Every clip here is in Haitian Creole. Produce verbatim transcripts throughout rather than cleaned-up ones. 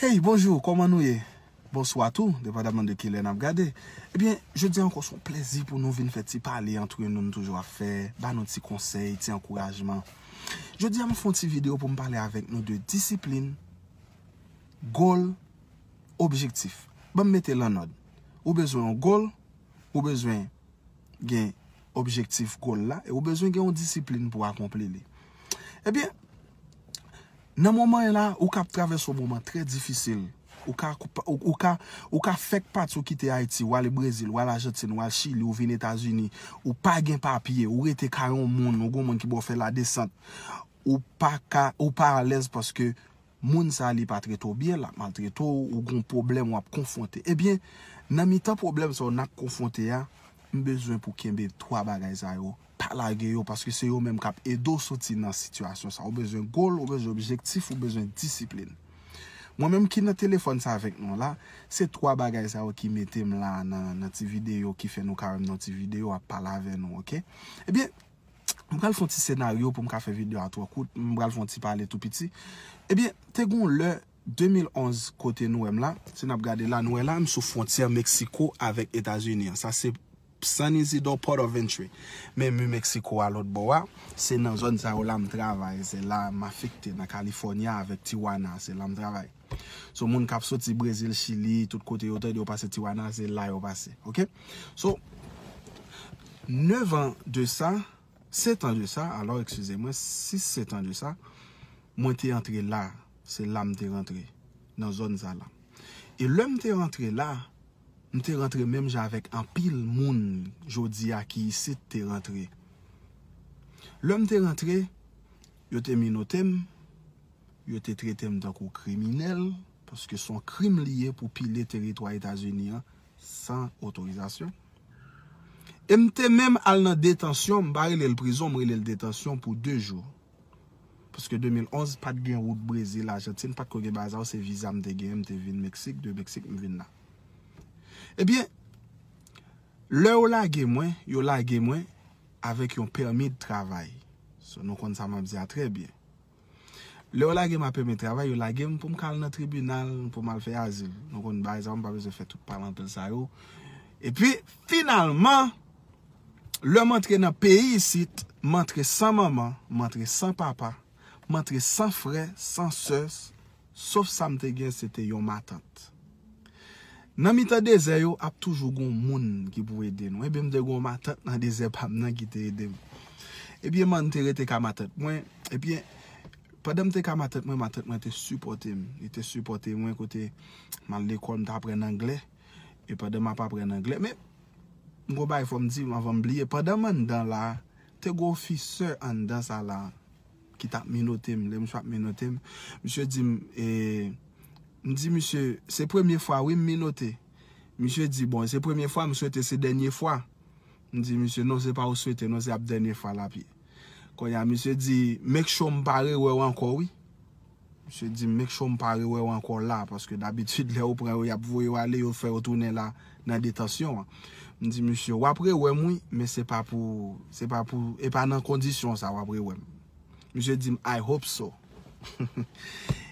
Hey, bonjou, kòman nou ye? Bonswa tou, depandaman de kilè n ap gade. Ebyen, jodi a ankò se yon plèzi pou nou vin fè ti pale antre nou, n toujou ap fè, ba nou ti konsèy, ti ankourajman. Jodi a m fè yon ti videyo pou m pale avèk nou de disiplin, goal, objektif. Ban m mete l an òd. Ou bezwen yon goal, ou bezwen gen objektif goal la, e ou bezwen gen yon disiplin pou akonpli li. Ebyen, nan moman la, ou ka ap travèse yon moman trè difisil. Ou ka, ou, ou ka, ou ka fèk pati, ou kite Ayiti, ou ale Brezil, ou ale Ajantin, ou ale Chili, ou vin Etazini, ou pa gen papye, ou rete kay yon moun, ou gen yon moun ki ba w fè ladesant, ou pa ka, ou pa alèz paske moun sa li pa trete w byen, l ap maltrete w, ou gen yon pwoblèm w ap konfwonte. Ebyen, nan mitan pwoblèm sa w n ap konfwonte a, m bezwen pou kenbe twa bagay sa yo, pa lage yo, paske se yo menm k ap ede w soti nan sitiyasyon sa. Ou bezwen goal, ou bezwen objektif, ou bezwen disiplin. Mwen menm ki nan telefòn sa avèk nou la, se twa bagay sa yo ki mete m la nan, nan ti videyo, ki fè nou ka wè m nan ti videyo ap pale avè nou, oke? Ebyen, m pral fè yon ti senaryo pou m ka fè videyo a twò kout, m pral fè yon ti pale tou piti. Ebyen, te gen yon lè de mil onz kote nou wè m la, si n ap gade la, nou wè la, m sou fwontyè Meksiko avèk Etazini an. Sa se San Isidro, Port of Entry. Men mi Meksiko a lòt bò a, se nan zòn sa yo la m travay, se la m afekte, nan California avèk Tijuana, se la m travay. So, moun k ap soti Brezil, Chili, tout kote yo tande yo pase Tijuana, se la yo pase, oke? So, nev an de sa, sèt an de sa, alò, eskize mwen, sis, sèt an de sa, mwen te antre la, se la m te rantre, nan zòn sa la. E lè m te rantre la, m te rantre menm jan avèk anpil moun jodi a ki isit te rantre. Lè m te rantre, yo te minote m, yo te trete m tankou kriminèl, paske se yon krim li ye pou pile teritwa Etazini an san otorizasyon. E m te menm al nan detansyon, m pa rele l prizon, m rele l detansyon pou de jou. Paske de mil onz, pa t gen wout Brezil, Ajantin, pa t ko gen bagay sa yo, se viza m te genyen, m te vin Meksik, de Meksik, m vin la. Ebyen, lè yo lage mwen, yo lage mwen avèk yon pèmi de travay. So, nou konn sa m ap di a trè byen. Lè yo lage m a pèmi de travay, yo lage m pou m ka al nan tribinal, pou m al fè azil. Nou konn bagay sa yo, m pa bezwen fè tout pale anpil sa yo. Epi, finalman, lè m antre nan peyi isit, m antre san manman, m antre san papa, m antre san frè, san sè, sof sa m te gen, se te yon matant. Nan mitan dezè yo, ap toujou gon moun ki pou ede nou. Ebyen, m te gon matant nan dezè pa m nan ki te ede m. Ebyen, man, m te rete ka matant mwen. Ebyen, pandan m te ka matant mwen, matant mwen te sipòte m. Li te sipòte mwen kote m al lekòl, m t aprann anglè. E pandan m ap aprann anglè, men m gon bagay fò m di anvan m bliye. Pandan m anndan la, te gon ofisè anndan sa la ki t ap minote m. Lè misye ap minote m, misye di m, e, m di misye, se premye fwa wi m minote. Misye di, bon, se premye fwa, m swete se dènye fwa. M di misye, non, se pa ou swete, non, se ap dènye fwa l ap ye. Kounye a, misye di, make sure m pa rewè w ankò wi. Misye di m, make sure m pa rewè w ankò la, paske dabitid lè yo pran yo, y ap voye yo ale, yo fè yo tounen la nan detansyon an. M di misye, w ap rewè m wi, men se pa pou, se pa pou, e pa nan kondisyon sa w ap rewè m. Misye di m, I hope so.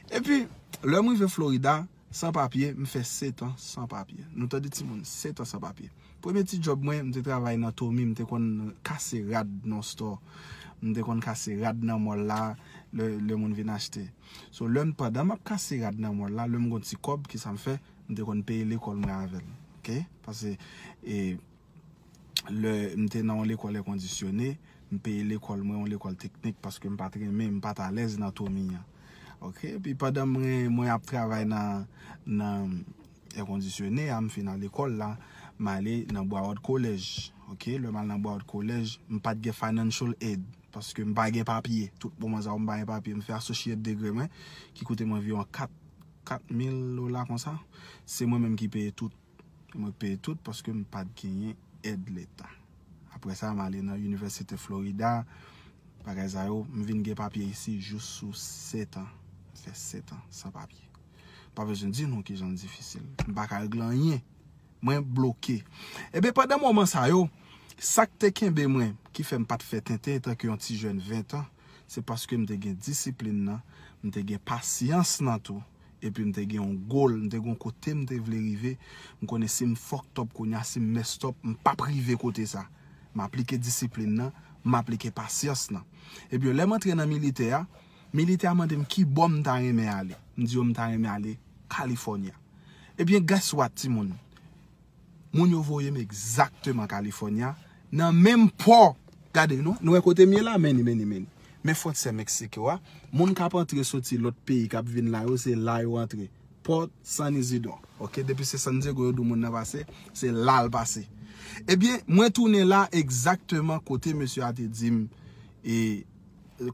Epi, lè m rive Florida, san papye, m fè sèt an san papye. Nou tande timoun, sèt an san papye. Premye ti djòb mwen, m te travay nan Tommy, m te konn kase rad nan store. M te konn kase rad nan mall la, lè, lè moun vin achte. So, lè m, pandan m ap kase rad nan mall la, lè m gon ti kòb, kisa m fè? M te konn peye lekòl mwen avè l. Oke? Paske, e, lè m te nan yon lekòl èkondisyone, m peye lekòl mwen, yon lekòl teknik, paske m pa t renmen, m pa t alèz nan Tommy an. Oke? Epi pandan mwen, mwen ap travay nan, nan èkondisyone a, m fin al lekòl la, m ale nan Broward College. Oke? Lè m al nan Broward College, m pa t gen financial aid, paske m pa gen papye. Tout moman sa yo, m pa gen papye. M fè associate degree mwen, ki koute m anviwon kat, kat mil dola konsa. Se mwen menm ki peye tout. Mwen peye tout paske m pa t genyen èd leta. Apre sa, m ale nan Inivèsite Florida. Bagay sa yo, m vin gen papye isi jous sou sèt an. M fè sèt an san papye. Pa bezwen di nou kijan l difisil. M pa ka regle anyen. Mwen bloke. Ebyen, pandan moman sa yo, sa k te kenbe mwen, ki fè m pa t fè tenten etanke yon ti jèn ven an, se paske m te gen disiplin nan, m te gen pasyans nan tou, epi m te gen yon goal, m te gen yon kote m te vle rive. M konnen si m fucked up kounye a, si m messed up, m p ap rive kote sa. M aplike disiplin nan, m aplike pasyans nan. Ebyen, lè m antre nan militè a, militè a mande m ki bò m ta renmen ale. M di yo m ta renmen ale California. Ebyen, guess what, timoun? Moun yo voye m egzakteman California, nan menm pò. Gade, non? Nou wè kote m ye la? Men li, men li, men li. Men fwontyè Meksik yo a, moun k ap antre soti lòt peyi k ap vin la yo, se la yo antre. Port San Isidro. Ok, depi se San Diego yo di w moun nan pase, se la l pase. Ebyen, mwen tounen la egzakteman kote mesye a te di m, e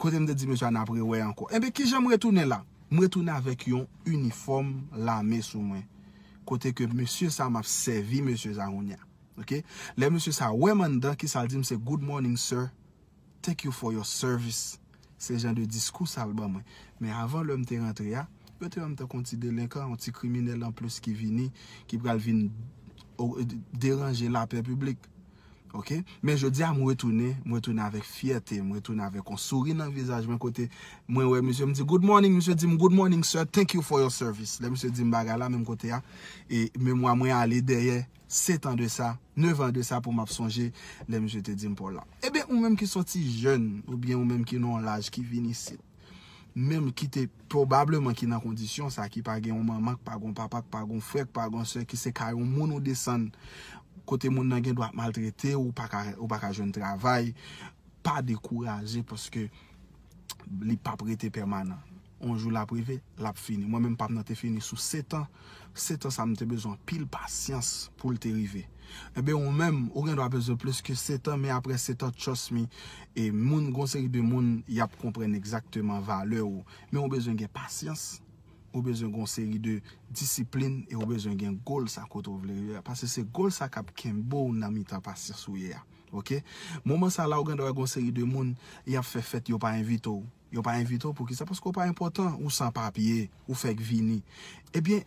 kote m te di mesye a n ap rewè ankò. Ebyen, kijan m retounen la? M retounen avèk yon inifòm lame sou mwen. Kote ke mesye sa m ap sèvi mesye sa kounye a. Ok? Lè mesye sa wè m anndan, kisa l di m? Se good morning, sir. Thank you for your service. Se jan de diskou sa l ban mwen. Men avan lè m te rantre a, yo te wè m tankou yon ti delenkan, yon ti kriminèl anplis ki vini, ki pral vin o- deranje lapè piblik. Ok? Men jodi a, m retounen, m retounen avèk fyète, m retounen avèk yon souri nan vizaj mwen kote mwen wè misye, m di good morning, misye di m good morning, sir, thank you for your service. Lè misye di m bagay la, menm kote a, e memwa mwen ale dèyè sèt an de sa, nèf an de sa pou m ap sonje lè misye te di m pawòl la. Ebyen, ou menm ki soti jèn, oubyen ou menm ki nan yon laj ki vin isit, menm ki te pwobableman ki nan kondisyon sa, ki pa gen yon manman, ki pa gen yon papa, ki pa gen yon frè, ki pa gen yon sè, ki se kay yon moun ou desann, kote moun nan gen dwa ap maltrete w, ou pa ka, ou pa ka jwenn travay, pa dekouraje paske li p ap rete pèmanan. On jou l ap rive, l ap fini. Mwen menm, pa m nan te fini sou sèt an. Sèt an sa, m te bezwen anpil pasyans pou l te rive. Ebyen, ou menm, ou gen dwa bezwen plis ke sèt an, men apre sèt an, trust me, e moun, gon seri de moun, y ap konprann egzakteman valè ou. Men ou bezwen gen pasyans, ou bezwen gon seri de disiplin, e ou bezwen gen goal sa kote ou vle rive a. Paske se goal sa k ap kenbe w nan mitan pasyans ou ye a. Ok? Moman sa la, ou gen dwa wè gon seri de moun, y ap fè fèt, yo pa envite w. Yo pa envite w, poukisa? Paske w pa enpòtan, ou san papye, ou fèk vini. Ebyen,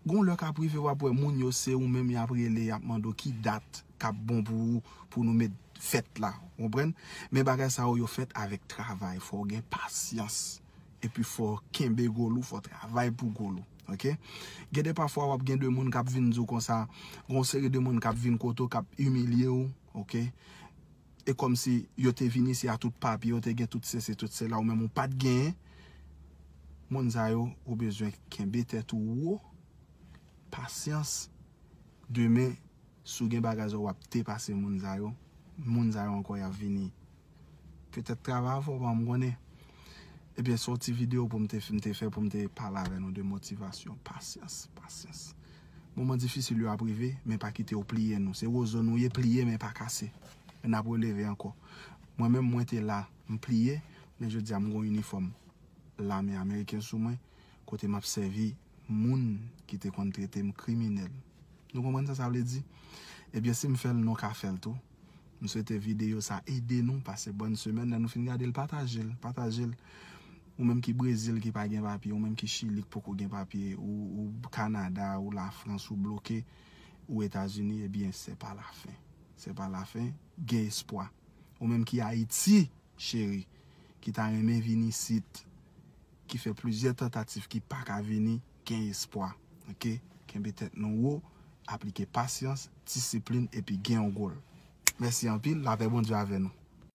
gon lè k ap rive, w ap wè moun yo se ou menm y ap rele, y ap mande w ki dat k ap bon pou ou, pou nou met fèt la. Ou konprann? Men bagay sa yo, yo fèt avèk travay. Fò w gen pasyans. Epi fò w kenbe goal ou, fò w travay pou goal ou. Ok? Gen de pafwa, w ap gen de moun k ap vin di w konsa, gon seri de moun k ap vin kote w, k ap imilye w. Ok? E kòmsi yo te vin isi a tout papye, yo te gen tout sesi, tout sela, ou menm ou pa t genyen. Moun sa yo, ou bezwen kenbe tèt ou wo, pasyans. Demen, si w gen bagay sa w ap depase moun sa yo, moun sa yo ankò y ap vini. Petèt travay avè w, pa m konnen. Ebyen, se yon ti videyo pou m te, m te fè pou m te pale avè nou de motivasyon, pasyans, pasyans. Moman difisil yo ap rive, men pa kite yo pliye nou. Se wozo nou ye, pliye, men pa kase. N ap releve ankò. Mwen menm, mwen te la, m pliye, men jodi a, m gon inifòm lame ameriken sou mwen, kote m ap sèvi moun ki te konn trete m kriminèl. Nou konprann sa sa vle di? Ebyen, si m fè l, nou ka fè l tou. M swete videyo sa ede nou pase bòn semèn. Lè nou fin gade l, pataje l, pataje l. Ou menm ki Brezil ki pa gen papye, ou menm ki Chili ki poko gen papye, ou, ou Kanada, ou Lafrans, ou bloke, ou Etazini, ebyen, se pa lafen. Se pa lafen, gen espwa. Ou menm ki Ayiti, cheri, ki ta renmen vin isit, ki fè plizyè tantativ ki pa ka vini, gen espwa. Ok? Kenbe tèt nou wo, aplike pasyans, disiplin, epi gen yon goal. Mèsi anpil, lapè Bondye avè nou.